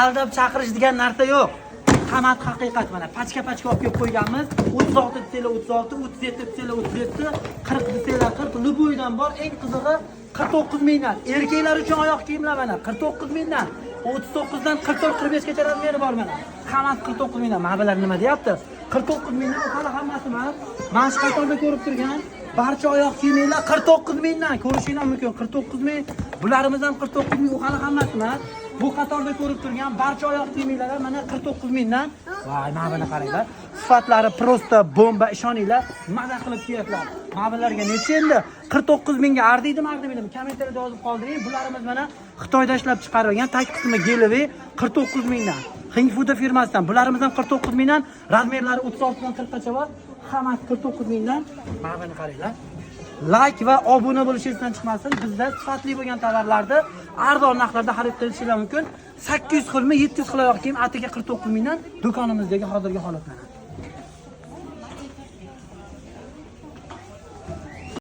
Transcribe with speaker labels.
Speaker 1: Aldab chaqirish degan narsa yo'q. Hammasi haqiqat mana. Pachka pachka olib kelib qo'yganmiz. 36 desanglar 36, 37 desanglar 37, 40 desanglar 40, любой dan bor. Eng qizig'i 49 mingdan. Erkaklar uchun oyoq kiyimlar mana 49 mingdan. 39 dan 44 45 gacha razmeri bor mana. Hammasi 49 mingdan. Mana bular nima deyapti? 49 mingdan, hali hammasi emas. Mana shu qatorda ko'rib turgan barcha oyoq kiyimlar 49 mingdan, ko'rishinglar mumkin. 49 ming. Bularimiz ham 49 ming, u hali hammasi emas. Bu qatorda ko'rib turgan barcha oyoq kiyimlar ham mana 49 mingdan. Voy, mana buni qaranglar. Sifatlari просто bomba, ishoninglar, maza qilib kiyasizlar. Mana bularga necha endi? 49 mingga arziydimi, arzimaydimi? Kommentariyada yozib qoldiring. Bularimiz mana Xitoyda ishlab chiqarilgan, tag qismi гелевый, 49 mingdan. Hingfuda firmasidan. Bularimiz ham 49 mingdan, razmerlari 36 dan 40 gacha bor. Hammasi 49 mingdan. Mana buni qaranglar. Layk va obuna bo'lish esdan chiqmasin. Bizda sifatli bo'lgan tovarlarni arzon narxlarda xarid qilishingiz mumkin. 800 xilmi, 700 xil oyoq kiyim atiga 49 mingdan do'konimizdagi hozirgi holat mana.